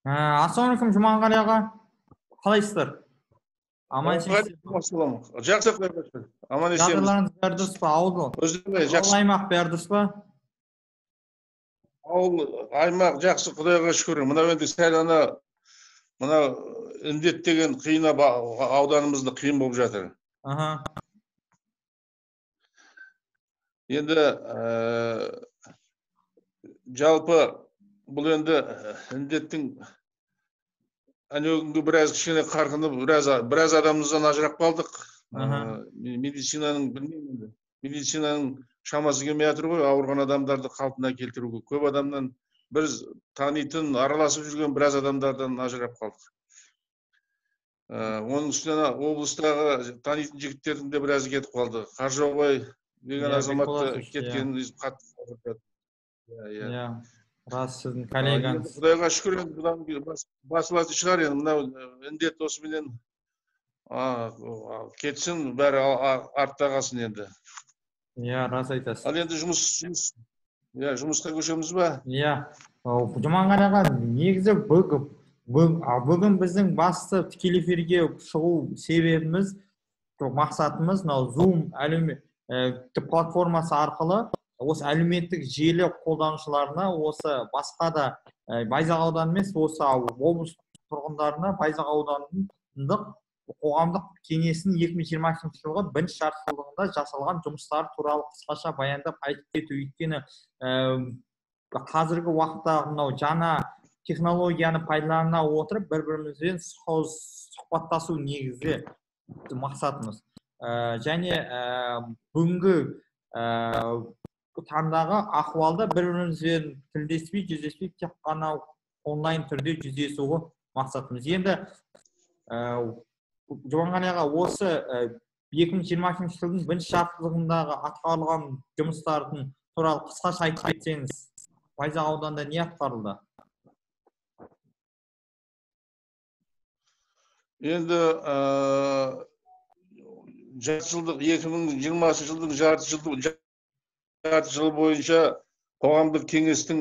Ассалаумағалейкум, Жұманғали аға. Қалайсыздар? Аман есенсіз? Жақсы, құдайға шүкір. Аман есенбіз. Жағдайларыңыз бәрі дұрыс па? Ауыл Өздеріңіз жақсы. Ауыл аймақ бәрі дұрыс па? Ауыл аймақ жақсы, құдайға шүкір. Мынау енді сәл ана мына індет деген қиын, ауданымызда қиын болып жатыр. Енді жалпы бұл енді індеттің әнеу күнгі біраз кішкене қарқыны, біраз адамымыздан ажырап қалдық. Медицинаның, білмеймін енді, медицинаның шамасы келмей жатыр ғой ауырған адамдарды қалпына келтіруге. Көп адамнан, біз танитын, араласып жүрген біраз адамдардан ажырап қалдық. Оның үстіне облыстағы танитын жігіттердің де біразы кетіп қалды. Қаржаубай деген азамат кеткенін қатты. Иә, рас, сіздің коллегаңыз. Құдайға шүкір, енді бұдан басылатын шығар енді, мынау індет осыменен кетсін, бәрі артта қалсын енді. Иә, рас айтасыз. Ал енді жұмысқа көшеміз ба? Иә. Жұманғали аға, негізі бүгін біздің басты тікелей эфирге шығу себебіміз, мақсатымыз мынау Zoom платформасы арқылы осы әлеуметтік желі қолданушыларына, осы басқа да Байзақ ауданы емес, осы облыс тұрғындарына Байзақ ауданындық қоғамдық кеңесінің 2020 жылғы бірінші жартыжылдығында жасалған жұмыстар туралы қысқаша баяндап айтып кету. Өйткені қазіргі уақытта мынау жаңа технологияны пайдалана отырып бір-бірімізбен сұхбаттасу негізгі мақсатымыз. Және бүгінгі таңдағы ахуалда бір-бірімізбен тілдеспей, жүздеспей, тек қана онлайн түрде жүздесу мақсатымыз. Енді Жұманғали аға, осы 2020 жылдың бірінші жартыжылдығындағы атқарылған жұмыстардың туралы қысқаша айтып кетсеңіз, Байзақ ауданында не атқарылды? Енді жарты жылдық 2020 жылдың жарты жыл бойынша қоғамдық кеңестің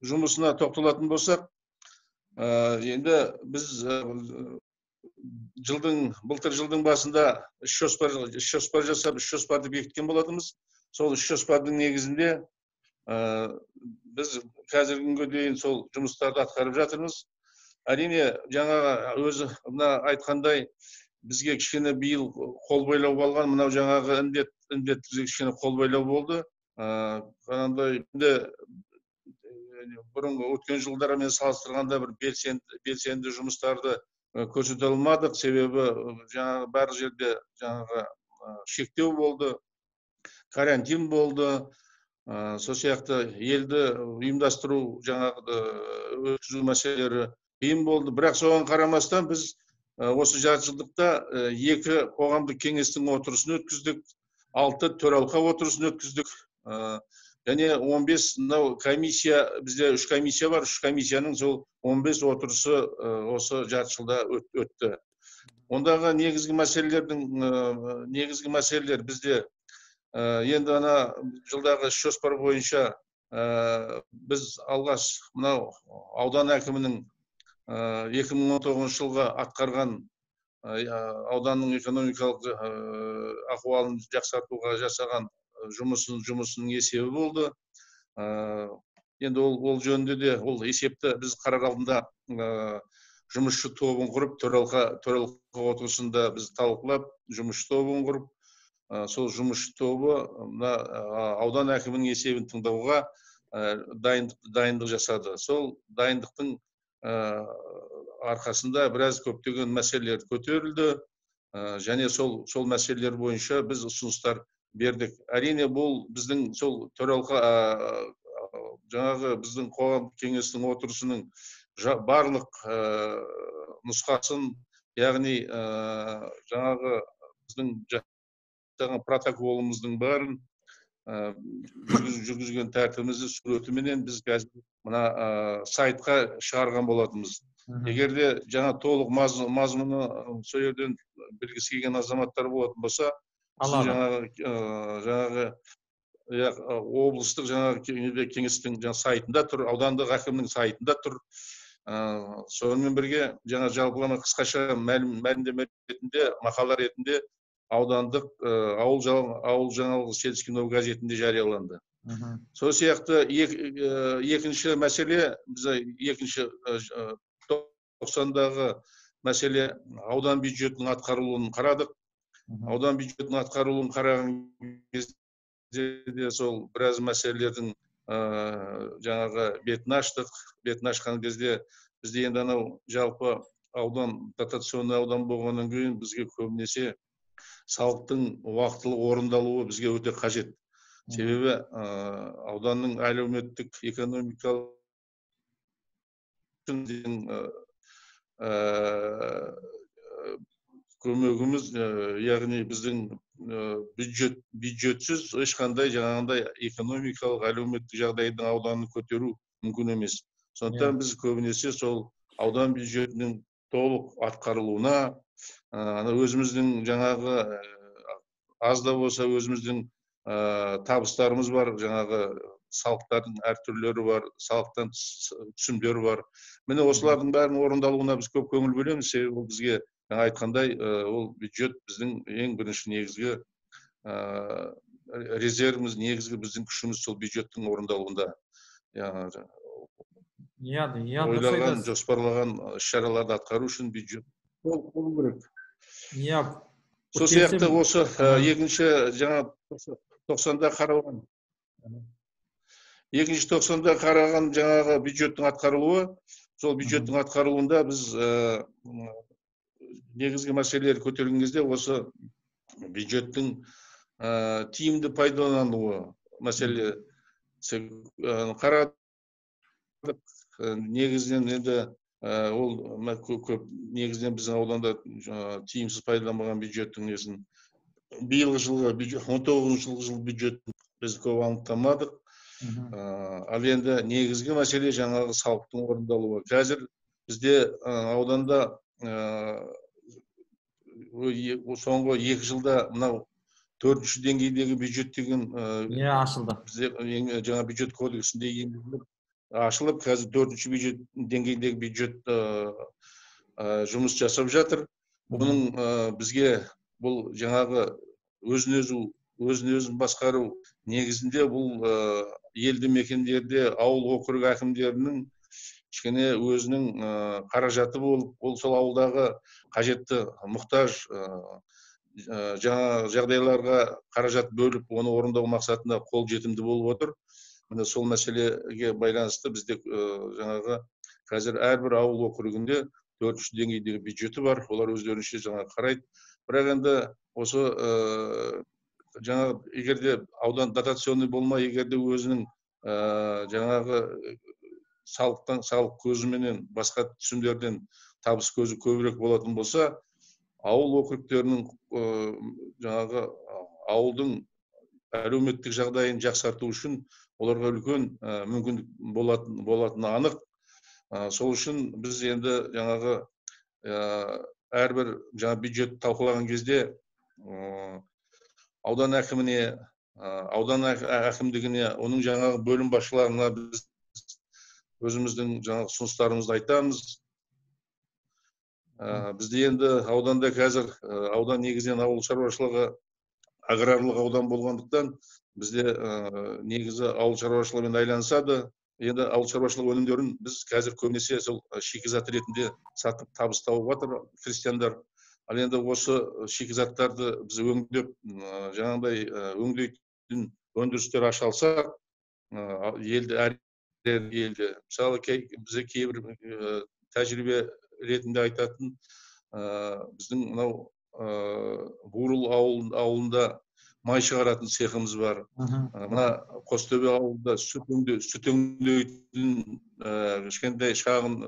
жұмысына тоқталатын болсақ, енді біз былтыр жылдың басында іс жоспар жасап, іс жоспарды бекіткен болатынбыз. Сол іс жоспардың негізінде біз қазіргі күнге дейін сол жұмыстарды атқарып жатырмыз. Әрине, жаңағы өзі мына айтқандай, бізге кішкене биыл қол байлау болған, мынау жаңағы індет бізге кішкене қол байлау болды. Қандай енді бұрынғы өткен жылдармен салыстырғанда бір белсенді жұмыстарды көрсете алмадық, себебі жаңағы барлық жерде жаңағы шектеу болды, карантин болды, сол сияқты елді ұйымдастыру, жаңағы өткізу мәселелері қиын болды. Бірақ соған қарамастан біз осы жарты жылдықта 2 қоғамдық кеңестің отырысын өткіздік, 6 төралқа отырысын өткіздік, және 15 мынау комиссия, бізде 3 комиссия бар, 3 комиссияның сол 15 отырысы осы жарты жылда өтті. Ондағы негізгі мәселелер бізде енді ана жылдағы іс жоспар бойынша біз алғаш мынау аудан әкімінің 2019 жылға атқарған ауданның экономикалық ахуалын жақсартуға жасаған жұмысының есебі болды. Енді ол жөнінде де ол есепті біз қарар алдында жұмысшы тобын құрып, төралқа отырысында біз талқылап, жұмысшы тобын құрып, сол жұмысшы тобы мына аудан әкімінің есебін тыңдауға дайындық жасады. Сол дайындықтың арқасында біраз көптеген мәселелер көтерілді, және сол мәселелер бойынша біз ұсыныстар бердік. Әрине, бұл біздің сол төралқа, жаңағы біздің қоғам кеңесінің отырысының барлық нұсқасын, яғни жаңағы біздің жасаған протоколымыздың бәрін, жүргізген тәртібімізді суретіменен біз қазір мына сайтқа шығарған болатынбыз. Егер де жаңа толық мазмұны сол жерден білгісі келген азаматтар болатын болса, жаңағы облыстық жаңағы кеңестің сайтында тұр, аудандық әкімнің сайтында тұр. Сонымен бірге жаңа жалпылама қысқаша мәлімдеме ретінде, мақала ретінде аудандық ауыл жаңалығы «Сельский новый» газетінде жарияланды. Сол сияқты екінші мәселе, біз екінші тоқсандағы мәселе аудан бюджетінің атқарылуын қарадық. Аудан бюджетінің атқарылуын қараған кезде де сол біраз мәселелердің жаңағы бетін аштық. Бетін ашқан кезде бізде енді анау жалпы аудан дотационный аудан болғаннан кейін бізге көбінесе салықтың уақытылы орындалуы бізге өте қажет. Себебі ауданның әлеуметтік, экономикалық көмегіміз, яғни біздің бюджетсіз ешқандай жаңағындай экономикалық, әлеуметтік жағдайдың ауданын көтеру мүмкін емес. Сондықтан біз көбінесе сол аудан бюджетінің толық атқарылуына, өзіміздің жаңағы аз да болса өзіміздің табыстарымыз бар, жаңағы салықтардың әртүрлері бар, салықтан түсімдер бар. Міне осылардың бәрінің орындалуына біз көп көңіл бөлеміз, себебі ол бізге жаңа айтқандай, ол бюджет біздің ең бірінші негізгі резервіміз, негізгі біздің күшіміз сол бюджеттің орындалуында. Ойлаған, жоспарлаған іс-шараларды атқару үшін бюджет болу керек. Сол сияқты осы екінші жаңа тоқсанда қаралған. Екінші тоқсанда қараған жаңағы бюджеттің атқарылуы, сол бюджеттің атқарылуында біз негізгі мәселелер көтерген кезде осы бюджеттің тиімді пайдалануы мәселе қарадық. Негізінен енді ол көп негізінен біздің ауданда тиімсіз пайдаланбаған бюджеттің несін биылғы жылғы бюджет, 19-жылғы жыл бюджетін біз көп анықтамадық. Ал енді негізгі мәселе жаңағы салықтың орындалуы. Қазір бізде ауданда соңғы 2 жылда мынау 4-ші деңгейдегі бюджет деген ашылды. Бізде жаңа бюджет кодексінде енгізіліп ашылып, қазір 4-ші бюджет деңгейдегі бюджет жұмыс жасап жатыр. Бұның бізге бұл жаңағы өзін-өзін басқару негізінде бұл елді мекендерде ауыл округ әкімдерінің кішкене өзінің қаражаты болып, ол сол ауылдағы қажетті мұқтаж жаңа жағдайларға қаражат бөліп, оны орындау мақсатында қол жетімді болып отыр. Міне сол мәселеге байланысты бізде жаңағы қазір әрбір ауыл округінде 4-ші деңгейдегі бюджеті бар, олар өздерінше жаңа қарайды. Бірақ енді осы жаңағы егер де аудан дотационный болмай, егер де өзінің жаңағы салықтан, салық көзіменен басқа түсімдерден табыс көзі көбірек болатын болса, ауыл округтерінің жаңағы ауылдың әлеуметтік жағдайын жақсарту үшін оларға үлкен мүмкіндік болатыны анық. Сол үшін біз енді жаңағы әрбір жаңа бюджет талқылаған кезде аудан әкіміне, аудан әкімдігіне, оның жаңағы бөлім басшыларына біз өзіміздің жаңағы ұсыныстарымызды айтамыз. Бізде енді ауданда қазір аудан негізінен ауыл шаруашылығы аграрлық аудан болғандықтан бізде негізі ауыл шаруашылығымен айланысады. Енді ауыл шаруашылығы өнімдерін біз қазір көбінесе сол шикізат ретінде сатып табыс тауып жатыр крестьяндар. Ал енді осы шикізаттарды біз өңдеп, жаңағыдай өңдейтін өндірістер аша алсақ, елді әр елде, мысалы, бізде кейбір тәжірибе ретінде айтатын, біздің мынау Бурыл ауылында май шығаратын цехымыз бар. Мына Қостөбе ауылында сүт өңдейтін кішкентай шағын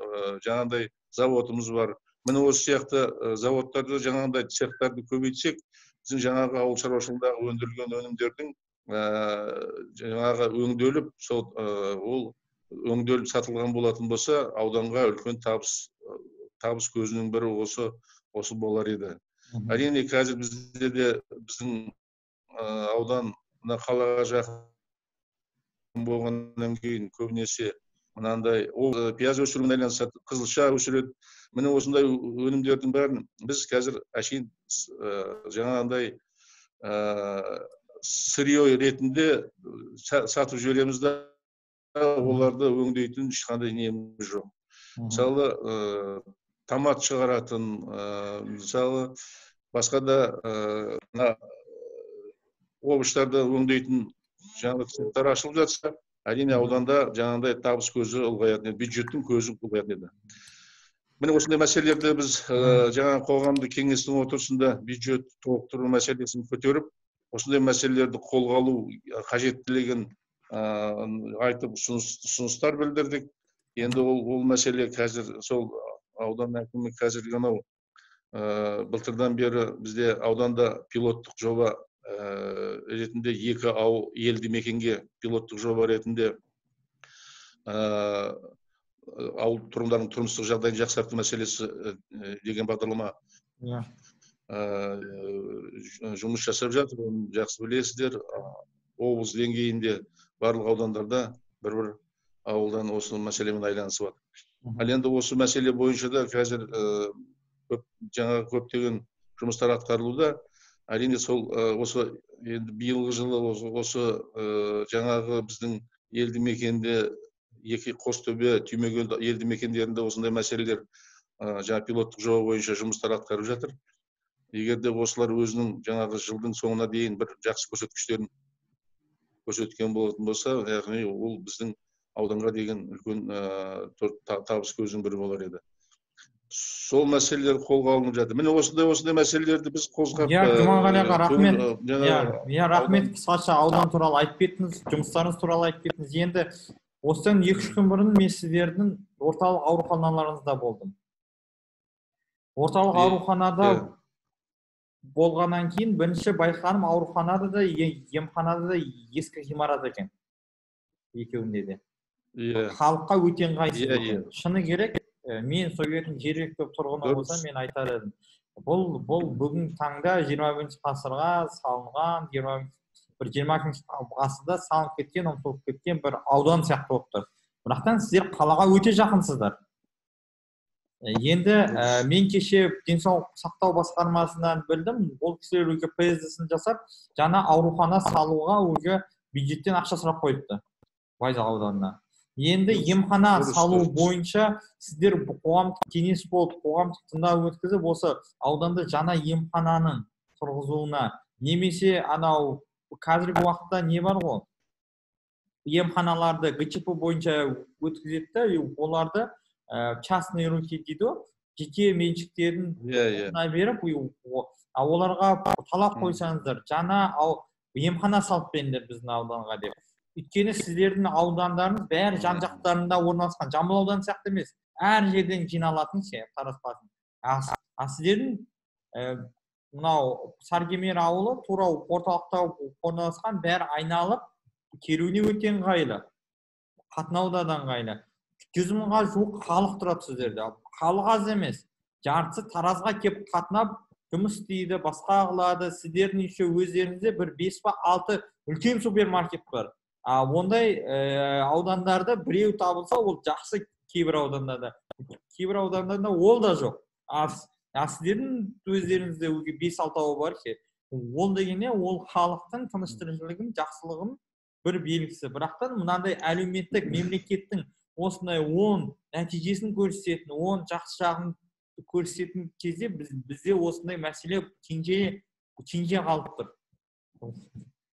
жаңағыдай заводымыз бар. Міне осы сияқты заводтарды, жаңағыдай цехтарды көбейтсек, біздің жаңағы ауыл шаруашылығындағы өндірілген өнімдердің жаңағы өңделіп, сол ол өңделіп сатылған болатын болса, ауданға үлкен табыс көзінің бірі осы болар еді. Әрине, қазір бізде де біздің аудан мына қалаға жақын болғаннан кейін көбінесе мынандай пияз өсірумен айналысады, қызылша өсіреді. Міне осындай өнімдердің бәрін біз қазір әшейін жаңағындай сырье ретінде сатып жібереміз да, оларды өңдейтін ешқандай неміз жоқ. Мысалы, томат шығаратын, мысалы, басқа да мына овощтарды өңдейтін жаңағы цехтар ашылып жатса, әрине ауданда жаңағындай табыс көзі ұлғаятын еді, бюджеттің көзі ұлғаятын еді. Міне осындай мәселелерді біз жаңа қоғамдық кеңестің отырысында бюджет толықтыру мәселесін көтеріп, осындай мәселелерді қолға алу қажеттілігін айтып ұсыныстар білдірдік. Енді ол мәселе қазір сол аудан әкімі қазіргі анау былтырдан бері бізде ауданда пилоттық жоба ретінде 2 ауыл елді мекенге пилоттық жоба ретінде ауыл тұрғындарының тұрмыстық жағдайын жақсарту мәселесі деген бағдарлама жұмыс жасап жатыр. Оны жақсы білесіздер. Облыс деңгейінде барлық аудандарда бір-бір ауылдан осы мәселемен айланысып жатыр. Ал енді осы мәселе бойынша да қазір жаңағы көптеген жұмыстар атқарылуда. Әрине сол осы енді биылғы жылы осы жаңағы біздің елді мекенде 2 Қостөбе, Түймекөл елді мекендерінде осындай мәселелер жаңа пилоттық жоба бойынша жұмыстар атқарып жатыр. Егер де осылар өзінің жаңағы жылдың соңына дейін бір жақсы көрсеткіштерін көрсеткен болатын болса, яғни ол біздің ауданға деген үлкен табыс көзінің бірі болар еді. Сол мәселелер қолға алынып жатыр. Міне осындай мәселелерді біз қозғап. Иә, Жұманғали аға, рахмет. Иә, рахмет. Қысқаша аудан туралы айтып кеттіңіз, жұмыстарыңыз туралы айтып кеттіңіз. Енді осыдан 2-3 күн бұрын мен сіздердің орталық ауруханаларыңызда болдым. Орталық ауруханада болғаннан кейін бірінші байқағаным, ауруханада да, емханада да ескі ғимарат екен. Екеуінде де. Халыққа өте ыңғайсыз. Шыны керек, мен сол жердің жергілікті тұрғыны болсам, мен айтар едім. Бұл бүгін таңда 21 ғасырға салынған, 20 ғасырда салынып кеткен, ұмытылып кеткен бір аудан сияқты болып тұр. Бірақтан сіздер қалаға өте жақынсыздар. Енді мен кеше денсаулық сақтау басқармасынан білдім, ол кісілер уже ПСД-сын жасап, жаңа аурухана салуға уже бюджеттен ақша сұрап қойыпты Байзақ ауданына. Енді емхана салу бойынша сіздер қоғамдық кеңес болып, қоғамдық тыңдау өткізіп, осы ауданда жаңа емхананың тұрғызуына, немесе анау қазіргі уақытта не бар ғой, емханаларды ГЧП бойынша өткізеді, оларды частные руки дейді ғой, жеке меншіктерін беріп, оларға талап қойсаңыздар, жаңа емхана салып беріңдер біздің ауданға деп. Өйткені сіздердің аудандарыңыз бәрі жан-жақтарында орналасқан, Жамбыл ауданы сияқты емес, әр жерден жиналатын ше, тараспатын. А сіздердің мынау Саркемер ауылы тура орталықта орналасқан, бәрі айналып келуіне өте ыңғайлы, қатынауда да ыңғайлы. 100 мыңға жуық халық тұрады сіздерде. Халық аз емес, жартысы Таразға келіп қатынап жұмыс істейді, басқа қылады. Сіздердің еще өздеріңізде бір 5 па 6 үлкен супермаркет бар. Ондай аудандарда біреу табылса, ол жақсы, кейбір аудандарда. Кейбір аудандарда ол да жоқ. А сіздердің өздеріңізде 5-6-ауы бар ше. Ол дегенде ол халықтың тыныш тіршілігін, жақсылығын бір белгісі. Бірақтан мынандай әлеуметтік мемлекеттің осындай оң нәтижесін көрсететін, оң жақсы жағын көрсететін кезде бізде осындай мәселе кенже қалып тұр.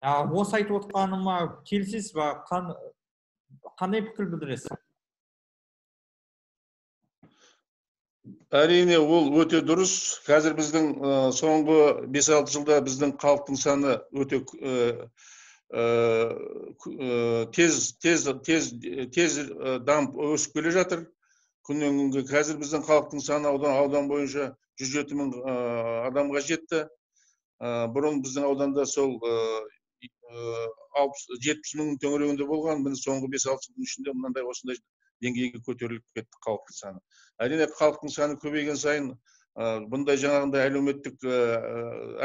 Осы айтып отқаныма келісесіз ба? Қандай пікір білдіресіз? Әрине, ол өте дұрыс. Қазір біздің соңғы 5-6 жылда біздің халықтың саны өте тез дамып өсіп келе жатыр. Күннен күнге қазір біздің халықтың саны аудан бойынша 107 мың адамға жетті. Бұрын біздің ауданда сол 70 мың төңірегінде болған, міне соңғы 5-6 жылдың ішінде мынандай осындай деңгейге көтеріліп кетті халықтың саны. Әрине, халықтың саны көбейген сайын бұндай жаңағындай әлеуметтік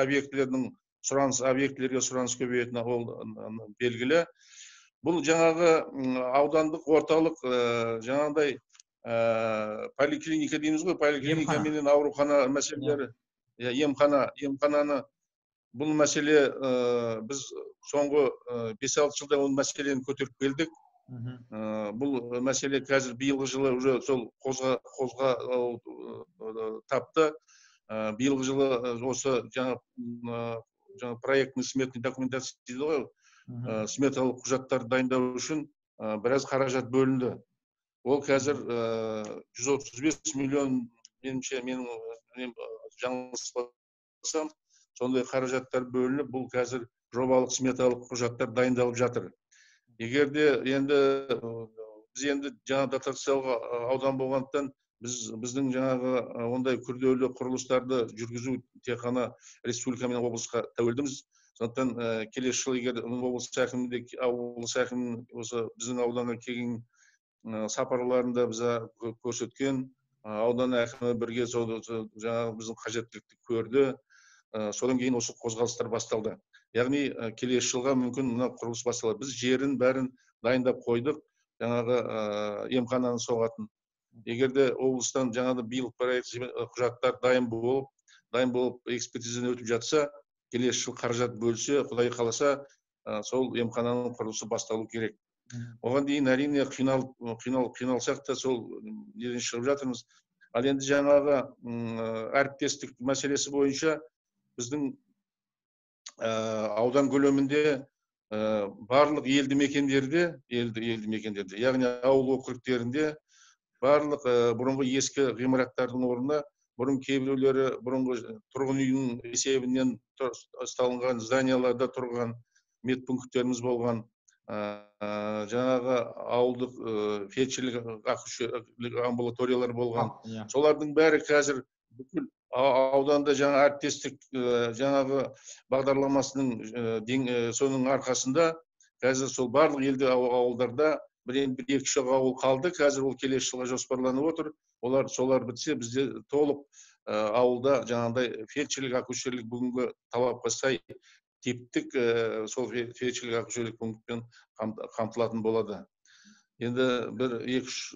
объектілердің сұраныс, объектілерге сұраныс көбейетіні ол белгілі. Бұл жаңағы аудандық орталық жаңағыдай поликлиника дейміз ғой, поликлиника менен аурухана мәселелері, емхананы бұл мәселе біз соңғы 5-6 жылда ол мәселені көтеріп келдік. Бұл мәселе қазір биылғы жылы уже сол қозға тапты. Биылғы жылы осы жаңа проектный сметный документация дейді ғой, сметалық құжаттарды дайындау үшін біраз қаражат бөлінді. Ол қазір 135 миллион, меніңше, мен жаңылыспасам, сондай қаражаттар бөлініп, бұл қазір жобалық сметалық құжаттар дайындалып жатыр. Егер де енді біз енді жаңа дотациялық аудан болғандықтан біздің жаңағы ондай күрделі құрылыстарды жүргізу тек қана республика мен облысқа тәуелдіміз. Сондықтан келесі жылы егер облыс әкімі осы біздің ауданға келген сапарларында біз көрсеткен, аудан әкімі бірге жаңағы біздің қажеттілікті көрді. Содан кейін осы қозғалыстар басталды. Яғни келесі жылға мүмкін мына құрылыс басталады. Біз жерін бәрін дайындап қойдық, жаңағы емхананы соғатын. Егер де облыстан жаңағы биыл проект құжаттар дайын болып экспертизадан өтіп жатса, келесі жыл қаражат бөлсе, Құдай қаласа, сол емхананың құрылысы басталу керек. Оған дейін әрине қиналсақ та сол неден шығып жатырмыз. Ал енді жаңағы әріптестік мәселесі бойынша біздің аудан көлемінде барлық елді мекендерде, яғни ауыл округтерінде барлық бұрынғы ескі ғимараттардың орнына бұрын кейбіреулері бұрынғы тұрғын үйдің есебінен салынған зданияларда тұрған медпункттеріміз болған, жаңағы ауылдық фельдшерлік акушерлік амбулаториялар болған. Солардың бәрі қазір бүкіл ауданда жаңа әріптестік жаңағы бағдарламасының соның арқасында қазір сол барлық елді ауылдарда бір екі-үш ауыл қалды. Қазір ол келесі жылға жоспарланып отыр. Олар солар бітсе, бізде толық ауылда жаңағыдай фельдшерлік акушерлік бүгінгі талапқа сай типтік сол фельдшерлік акушерлік пунктпен қамтылатын болады. Енді бір екі-үш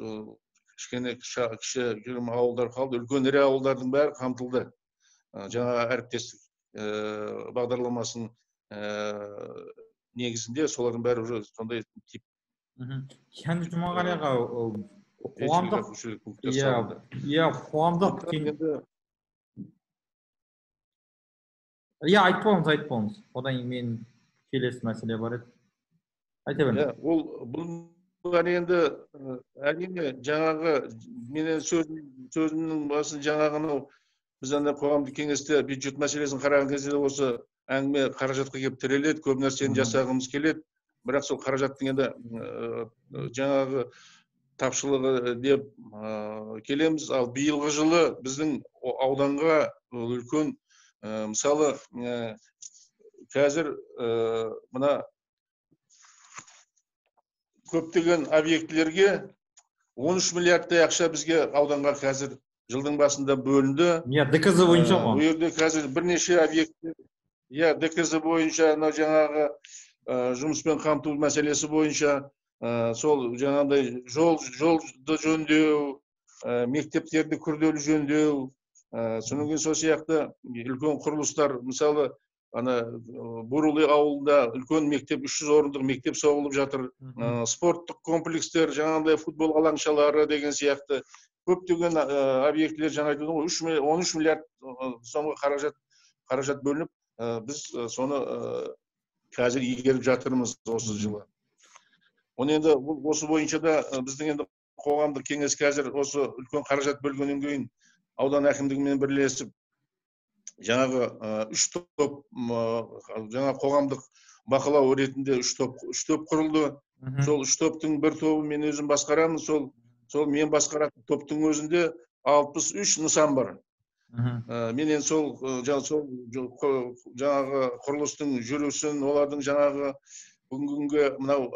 кішкене кішігірім ауылдар қалды. Үлкен ірі ауылдардың бәрі қамтылды. Жаңа әріптестік бағдарламасының негізінде солардың бәрі уже сондай тип. Яғни Жұмағали аға, қоғамдық қоғамдық айтып болыңыз. Одан кейін мен келесі мәселе бар еді. Айта беріңіз. Ол бұл енді әрине жаңағы менің сөзімнің басын жаңағы біз анда қоғамдық кеңесте бюджет мәселесін қараған кезде осы әңгіме қаражатқа келіп тіреледі, көп нәрсені жасағымыз келеді. Бірақ сол қаражаттың енді жаңағы тапшылығы деп келеміз. Ал биылғы жылы біздің ауданға үлкен, мысалы, қазір мына көптеген объектілерге 13 миллиардтай ақша бізге ауданға қазір жылдың басында бөлінді. Иә, ДКЗ бойынша ғой. Бұл жерде қазір бірнеше объекттер, иә, ДКЗ бойынша мынау жаңағы жұмыспен қамту мәселесі бойынша сол жаңағыдай жолды жөндеу, мектептерді күрделі жөндеу, содан кейін сол сияқты үлкен құрылыстар, мысалы, ана Бурулы ауылында үлкен мектеп, 300 орындық мектеп соғылып жатыр, спорттық комплекстер, жаңағыдай футбол алаңшалары деген сияқты көптеген объектілер, жаңа айтып отырмын ғой, 13 миллиард сомға қаражат бөлініп, біз соны қазір игеріп жатырмыз осы жылы. Оны енді осы бойынша да біздің енді қоғамдық кеңес қазір осы үлкен қаражат бөлгеннен кейін аудан әкімдігімен бірлесіп жаңағы үш топ, жаңа қоғамдық бақылау ретінде үш топ құрылды. Сол үш топтың бір тобы мен өзім басқарамын. Сол мен басқаратын топтың өзінде 63 нысан бар. Мен енді сол жаңағы құрылыстың жүрісін, олардың жаңағы бүгінгі мынау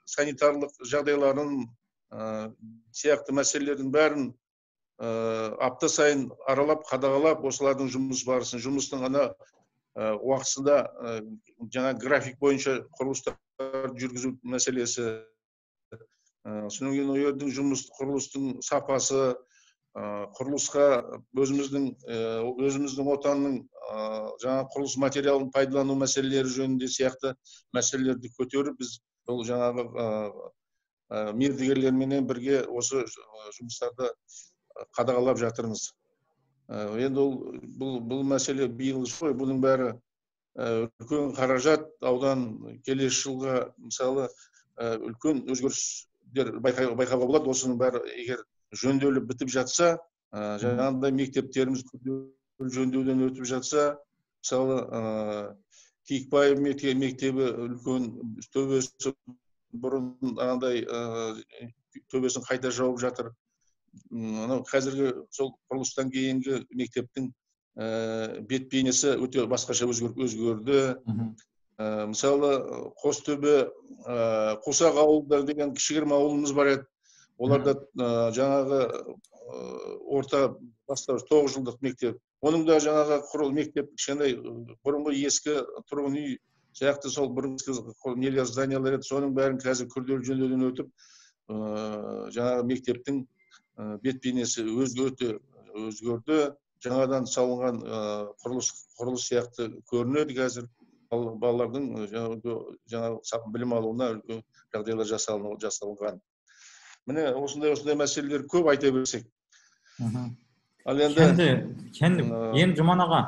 санитарлық жағдайларын сияқты мәселелердің бәрін апта сайын аралап, қадағалап, осылардың жұмыс барысын, жұмыстың ана уақытысында жаңа график бойынша құрылыстар жұмыстарды жүргізу мәселесі, содан кейін ол жердің жұмыс құрылыстың сапасы, құрылысқа өзіміздің отанның жаңа құрылыс материалын пайдалану мәселелері жөнінде сияқты мәселелерді көтеріп, біз ол жаңағы мердігерлерменен бірге осы жұмыстарды қадағалап жатырмыз. Енді ол бұл мәселе биыл ғой, бұның бәрі үлкен қаражат. Аудан келесі жылға мысалы үлкен өзгерістер байқауға болады. Осының бәрі егер жөнделіп бітіп жатса, жаңағындай мектептеріміз жөндеуден өтіп жатса, мысалы Киікбаев мектебі үлкен төбесі бұрын анандай төбесін қайта жауып жатыр. Анау қазіргі сол құрылыстан кейінгі мектептің бет бейнесі өте басқаша өзгерді. Мысалы Қостөбе, Қосақ ауылдар деген кішігірім ауылымыз бар еді. Оларда жаңағы орта бастауыш 9 жылдық мектеп. Оның да жаңағы құрыл мектеп кішкентай бұрынғы ескі тұрғын үй сияқты сол бұрынғы нелер зданиялар еді, соның бәрін қазір күрделі жөндеуден өтіп, жаңағы мектептің бет бейнесі өте өзгерді. Жаңадан салынған құрылыс сияқты көрінеді қазір. Балалардың жаңағы білім алуына үлкен жағдайлар жасалынған. Міне осындай мәселелер көп айта берсек. Ал енді енді Жұман аға,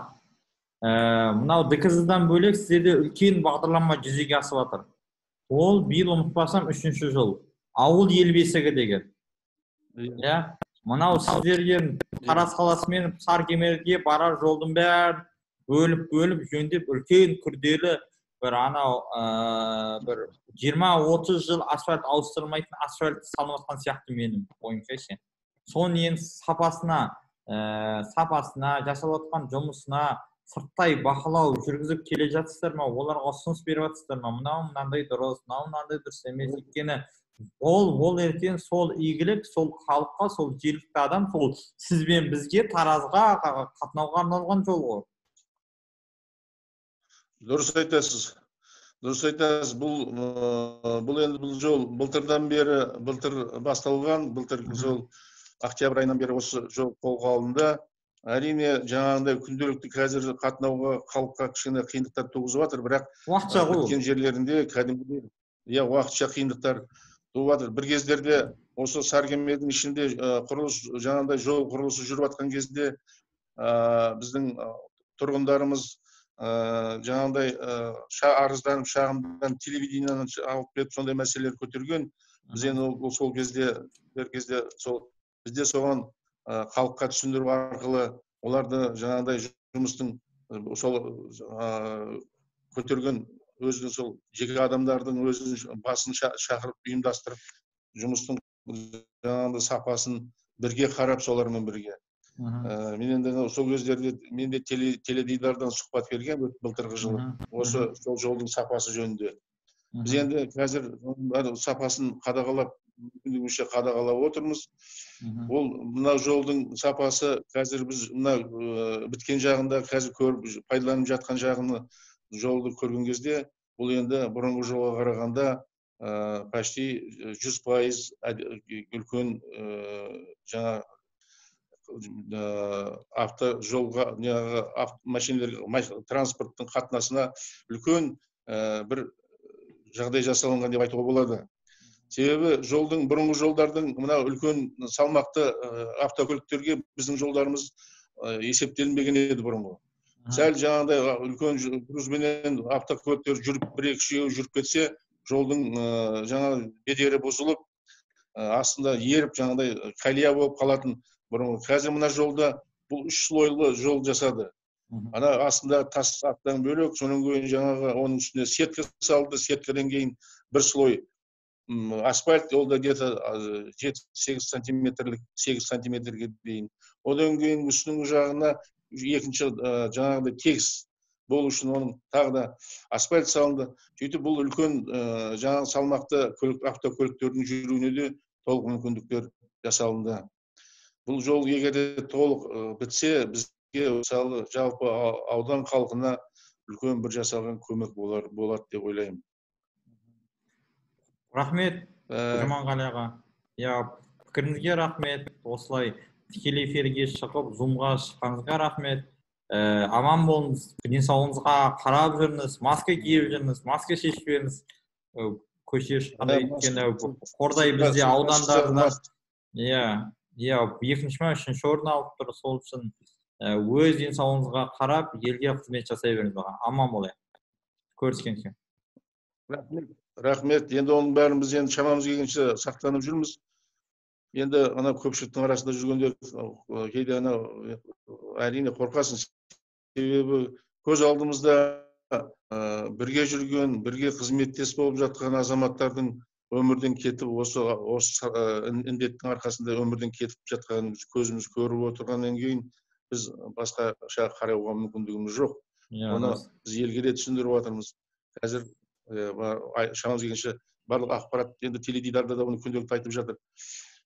мынау ДКЗ-дан бөлек сіздерде үлкен бағдарлама жүзеге асып жатыр. Ол биыл ұмытпасам 3-ші жыл. Ауыл ел бесігі деген. Иә, мынау сіздерден Тараз қаласы мен Сарыкемерге барар жолдың бәрін бөліп-бөліп жөндеп үлкен күрделі бір анау бір 20-30 жыл асфальт ауыстырылмайтын асфальт салынып жатқан сияқты менің ойымша ше. Соның енді сапасына, жасалып жатқан жұмысына сырттай бақылау жүргізіп келе жатсыздар ма? Оларға ұсыныс беріп жатсыздар ма? Мынау мынандай дұрыс, мынау мынандай дұрыс емес. Өйткені ол ертең сол игілік, сол халыққа, сол жергілікті адам, сол сіз бен бізге Таразға қатынауға арналған жол ғой. Дұрыс айтасыз. Дұрыс айтасыз. Бұл енді бұл жол былтырдан бері, былтыр басталған, былтыр сол октябрь айынан бері осы жол қолға алынды. Әрине, жаңағындай күнделікті қазір қатынауға халыққа кішкене қиындықтар туғызып жатыр, бірақ уақытша ғой. Біткен жерлерінде кәдімгідей, иә, уақытша қиындықтар туып жатыр. Бір кездерде осы Сарыкемердің ішінде құрылыс, жаңағындай жол құрылысы жүріп жатқан кезде біздің тұрғындарымыз жаңағындай арызданып, шағымданып, телевидениені алып келіп сондай мәселелер көтерген. Біз енді ол сол кезде, бір кезде сол бізде соған халыққа түсіндіру арқылы оларды жаңағындай жұмыстың сол көтерген өзінің сол жеке адамдардың өзінің басын шақырып ұйымдастырып жұмыстың жаңағындай сапасын бірге қарап солармен бірге. Мен енді сол кездерде мен де теледидардан сұхбат берген былтырғы жылы осы сол жолдың сапасы жөнінде. Біз енді қазір сапасын қадағалап, мүмкіндігінше қадағалап отырмыз. Ол мына жолдың сапасы қазір біз мына біткен жағында қазір көріп пайдаланып жатқан жағын жолды көрген кезде бұл енді бұрынғы жолға қарағанда почти 100% үлкен жаңа автожолға, машиналарға, транспорттың қатынасына үлкен бір жағдай жасалынған деп айтуға болады. Себебі жолдың, бұрынғы жолдардың мына үлкен салмақты автокөліктерге біздің жолдарымыз есептелінбеген еді бұрынғы. Сәл жаңағыдай үлкен грузбенен автокөліктер жүріп, бір екі үшеуі жүріп кетсе, жолдың жаңа бедері бұзылып, астында еріп жаңағыдай колея болып қалатын бұрынғы. Қазір мына жолда бұл 3 слойлы жол жасады. Ана астында тас аттан бөлек, содан кейін жаңағы оның үстіне сетка салды, сеткадан кейін бір слой асфальт, ол да где-то 7-8 сантиметрлік, 8 сантиметрге дейін. Одан кейін үстінің жағына екінші жаңағыдай тегіс болу үшін оның тағы да асфальт салынды. Сөйтіп бұл үлкен жаңағы салмақты көлік, автокөліктердің жүруіне де толық мүмкіндіктер жасалынды. Бұл жол егер де толық бітсе, бізге мысалы жалпы аудан халқына үлкен бір жасалған көмек болады деп ойлаймын. Рахмет, Жұманғали аға. Иә, пікіріңізге рахмет. Осылай тікелей эфирге шығып, зумға шыққаныңызға рахмет. Аман болыңыз, денсаулығыңызға қарап жүріңіз, маска киіп жүріңіз, маска шешпеңіз көшеге шыққанда, өйткені Қордай бізде аудандарда, иә, екінші ма, үшінші орын алып тұр. Сол үшін өз денсаулығыңызға қарап, елге қызмет жасай беріңіз, аға. Аман болайық, көріскенше. Рахмет, рахмет. Енді оның бәрін біз енді шамамыз келгенше сақтанып жүрміз. Енді ана көпшіліктің арасында жүргенде кейде ана әрине қорқасың, себебі көз алдымызда бірге жүрген, бірге қызметтес болып жатқан азаматтардың өмірден кетіп, осы індеттің арқасында өмірден кетіп жатқанын біз көзіміз көріп отырғаннан кейін, біз басқаша қарауға мүмкіндігіміз жоқ. Оны біз елге де түсіндіріп жатырмыз. Қазір шамамыз келгенше барлық ақпарат, енді теледидарда да оны күнделікті айтып жатыр.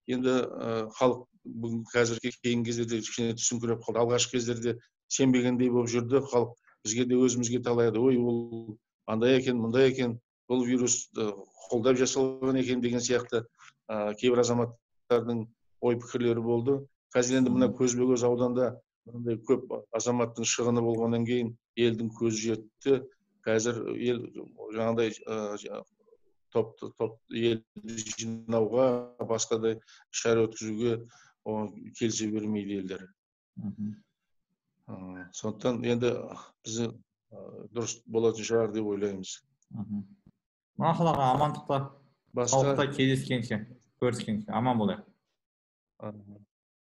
Енді халық бүгін, қазіргі кейінгі кездерде кішкене түсіңкіреп қалды. Алғашқы кездерде сенбегендей болып жүрді халық. Бізге де, өзімізге талайды: «Ой, ол андай екен, мындай екен, бұл вирус қолдап жасалған екен» деген сияқты кейбір азаматтардың ой пікірлері болды. Қазір енді мына көзбе көз ауданда мынандай көп азаматтың шығыны болғаннан кейін елдің көзі жетті. Қазір ел жаңағыдай топ топ елді жинауға, басқадай шара өткізуге келісе бермейді елдер. Сондықтан енді біз дұрыс болатын шығар деп ойлаймыз. Мақұл, аға, амандықта, басқа саулықта кездескенше, көріскенше, аман болайық.